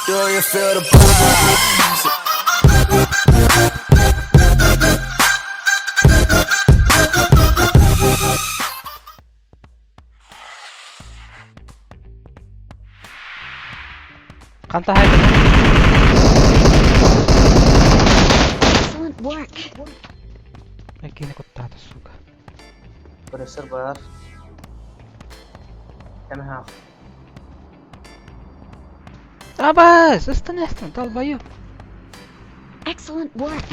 Do you feel the vibes? Ханта хайда? Excellent work. Кини куттаата, сука. Прессор бар. Кэмэһээх. Абас! Ыстан ыстан, долбоёб. Excellent work.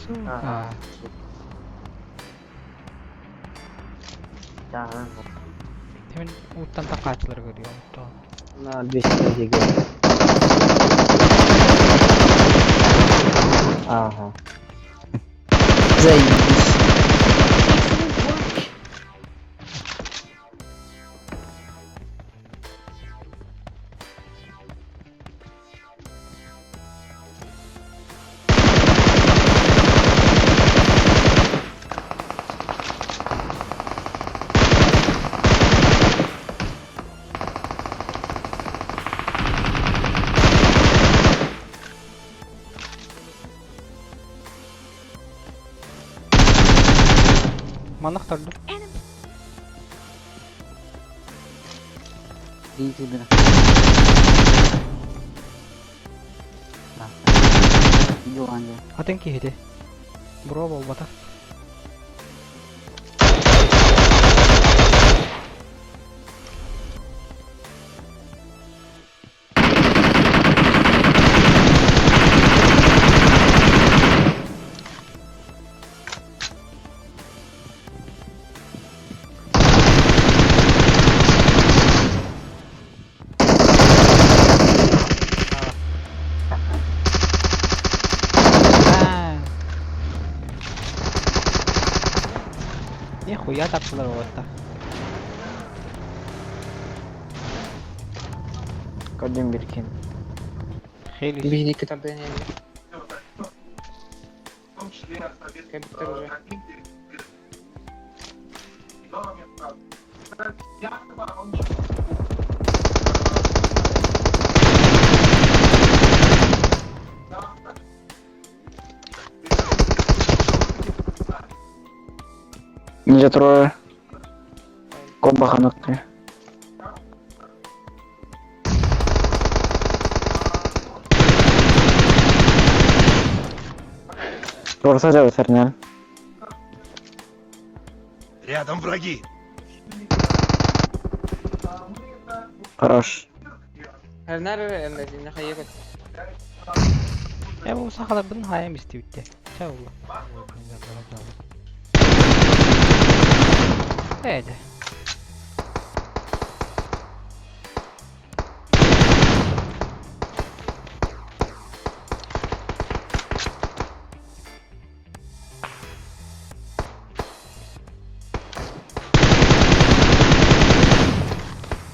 Сука. Чааһын. Тимин ууттан тахааччылары көрүөм. На 200 диги. Ага. Заебись. Excellent work. Манах тардым. Enemy Видите, бля. Да. Диланди. Атын киһити. Бро буолбатах. А. Нихуя тапсылар болотта. Кодим Биркин. Хелис. Биһиги кытардыан Компьютер уже. Ниже трое. Кобаханыкты. Туорса дьэ Рядом враги. Хорош. Эрнар эммэтин хайыгыт. Э бу сахаларбын хайам истибитте. Чэ буолла. Эйде.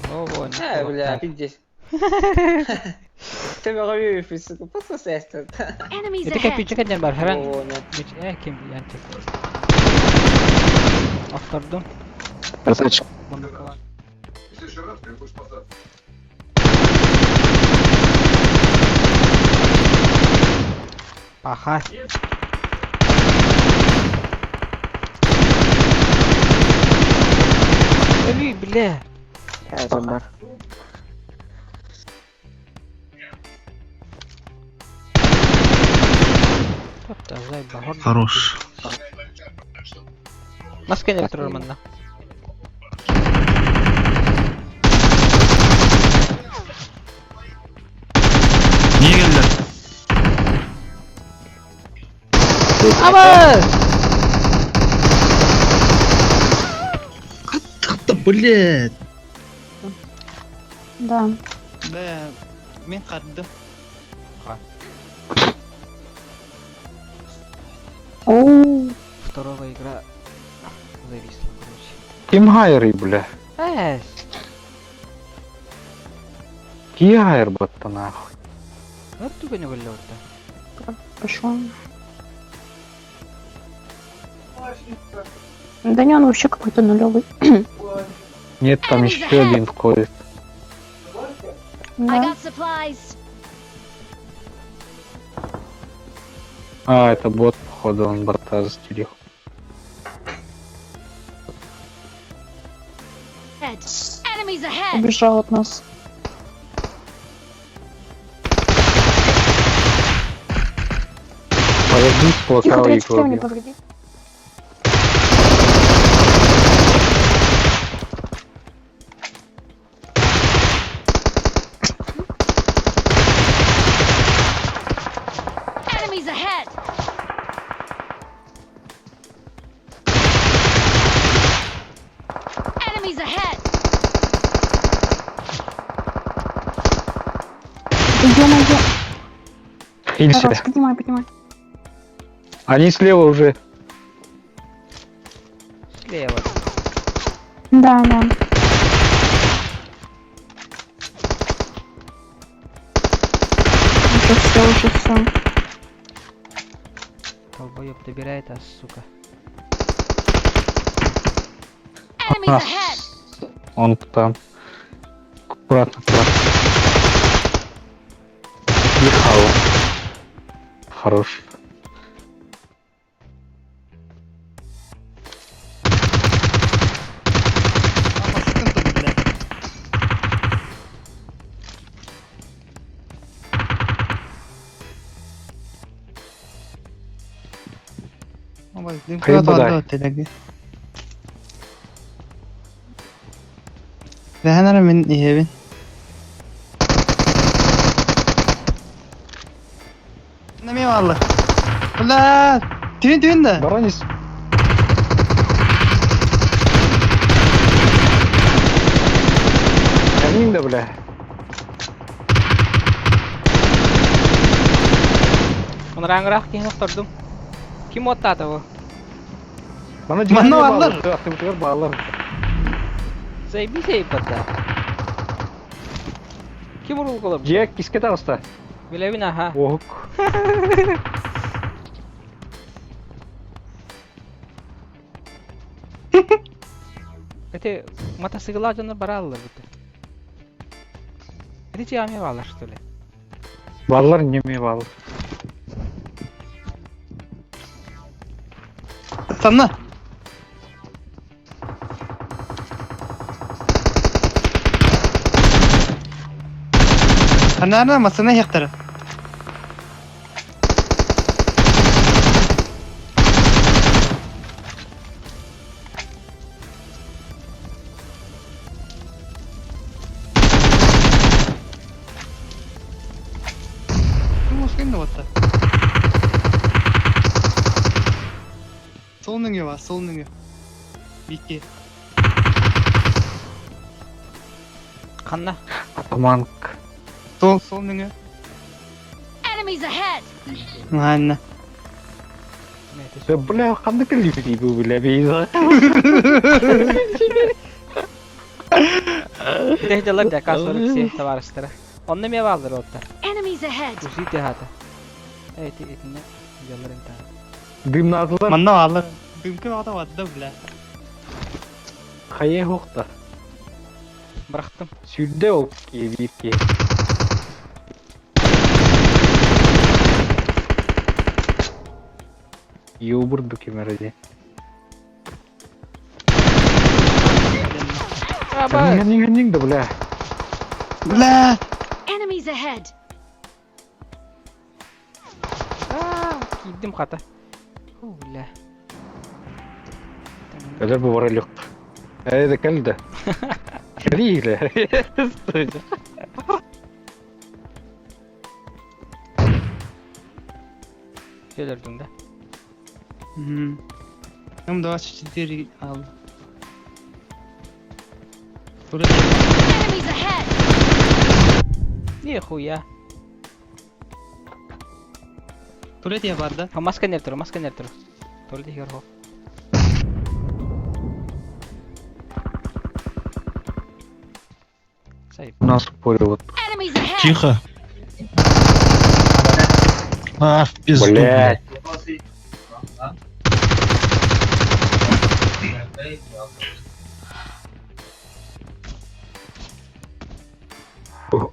О, вон. Э, бля, пиздец. Ты меня сука, просто сестер. Enemies Ити ahead. кирпичик диэн бар. Хевен. О, нет. Э, ким янчик. Охтордум. Красавчик. Муннукалар. Паха. Өлүй, бля. Это бар. Топта, зайба. Хор. Хорош. Маска не турар манна. Niye geldiler? Абас! Да блядь. Да. Да, мин хардым. Оу. Второго игра зависла, короче. Ким хайрый, бля? Эс! Кии хайр батта нахуй. Өр түгэнэ көрүллэ барда. Пошел. Да не, он вообще какой-то нулевый. Нет, там Enemies еще один входит. I Да. got supplies. А, это бот, походу, он бота застелил. Ahead. Enemies ahead. Убежал от нас. Подожди, с Тихо, кулака третий его слева не убил. повреди. Enemies ahead. Enemies ahead. Да ё-моё. Хилься. Хорош, поднимай, поднимай. Они слева уже. Слева. Да, да. Уже все, уже все. Долбоеб добирает, а сука. Enemies А, ahead. Он там. Аккуратно, аккуратно. Ехал. Хорош. Мамасыкын тут, бля. Ой, Хлеба дай. Бэхэнэр мин иһэбин. Нами валла. Бля, түн түн да. Баранис. Камин да, бля. Онраңырақ киһин охтордум. Ким оттаата бу? Мана Манна бааллар. Атымтыгар баалар. Заебись ейбатта. Ким урул колор? Дьиэ киске таҕыста. Билэбин аха. Оһук. Эти мотоциклла дьоннор барааллар бит. Эти чиами баалар что ли? Баалар неме баалар. Санна. Анара масына хектара. Вот. Сол нүңе бар, сол нүңе. Битке. Ханна. Атаманк. Сол, сол нүңе. Enemies ahead. Анна. Да, бля, ханнык лифти бу, бля, бейза. Tehdelер да К-47 товарищтара. Онно ме баалар оттар. Enemies ahead. Узи техата. Эти этине дьаллар инта. Дымнадылар. Манна алыр. Дымкы ата батты, бля. Хайе хохта. Бырахтым. Сүрдэ ол киевики. Йобурду кемереди. Аба. Нинг нинг да, бля. Бля! Enemies ahead. Киддим хата. Ху, бля. Әлер бу бар элек. Әйдә кәлде. Кириле. Келердим да. М24 ал. Enemies ahead. Нихуя. Туалет я бар да? А маска нер тур, маска нер тур. Тур дигер хо. Сай. Нас упорил вот. Enemies ahead. Тихо. А, в пизду, Блядь. блядь. О.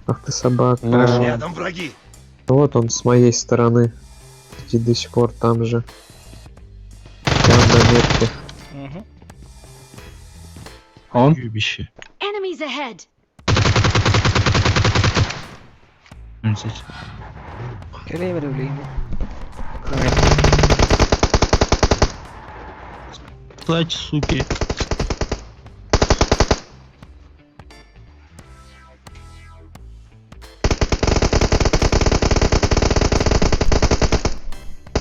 Ах ты собака. Рядом враги. Вот он с моей стороны. Сидит до сих пор там же. Прям на метке. Угу. Он? Уебище. Enemies ahead! Здесь. Кэлэ блин. Плачь, суки.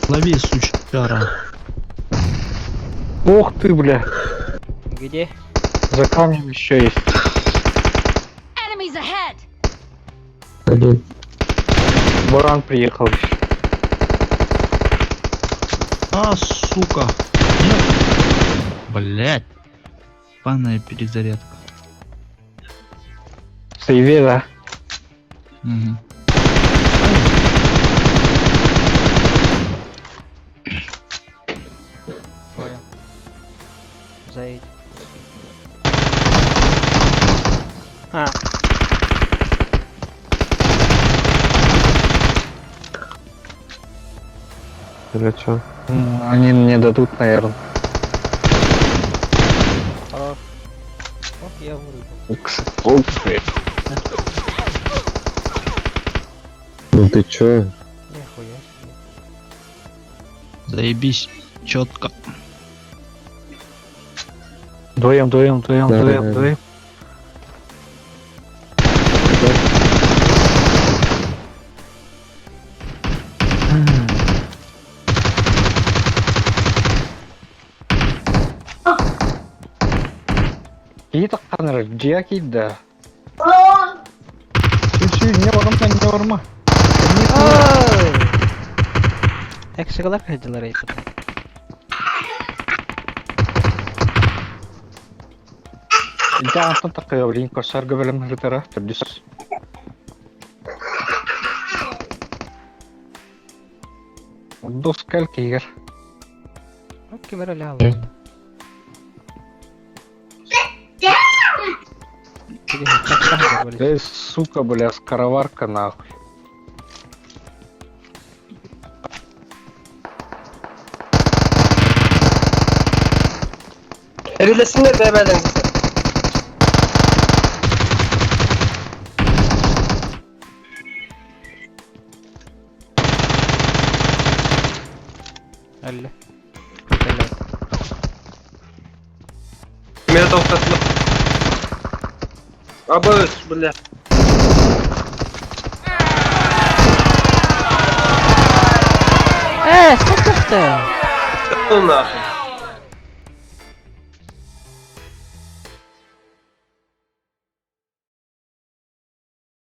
Лови, сучара. Ох ты, бля. Где? За камнем еще есть. Enemies ahead! Один. Баран приехал еще. А, сука. Нет. Блять. Паная перезарядка. Сейве, да? Угу. Понял. Заедь. А. Или чё? Они мне дадут, наверное. Хорош. Ох, я вырубил. Укс. Укс. Ну ты чё? Нихуя себе. Заебись. Четко. Вдвоем, вдвоем, вдвоем, Да, вдвоем, да, да. вдвоем. Киит каныр, жия киит да. Чуть-чуть, не барма, не барма. Эксигалар кайдылар айтты. Я антон такая, блин, кошар говорим житара, түрдүс. Доскал кигер. Ну, кемер эле алды. Эй, сука, бля, скороварка нахуй. Эрилесиннер бэбэлэн. Әлле. Меня толкнуло. Абыс, бля. Э, сколько ты? Ну нахуй.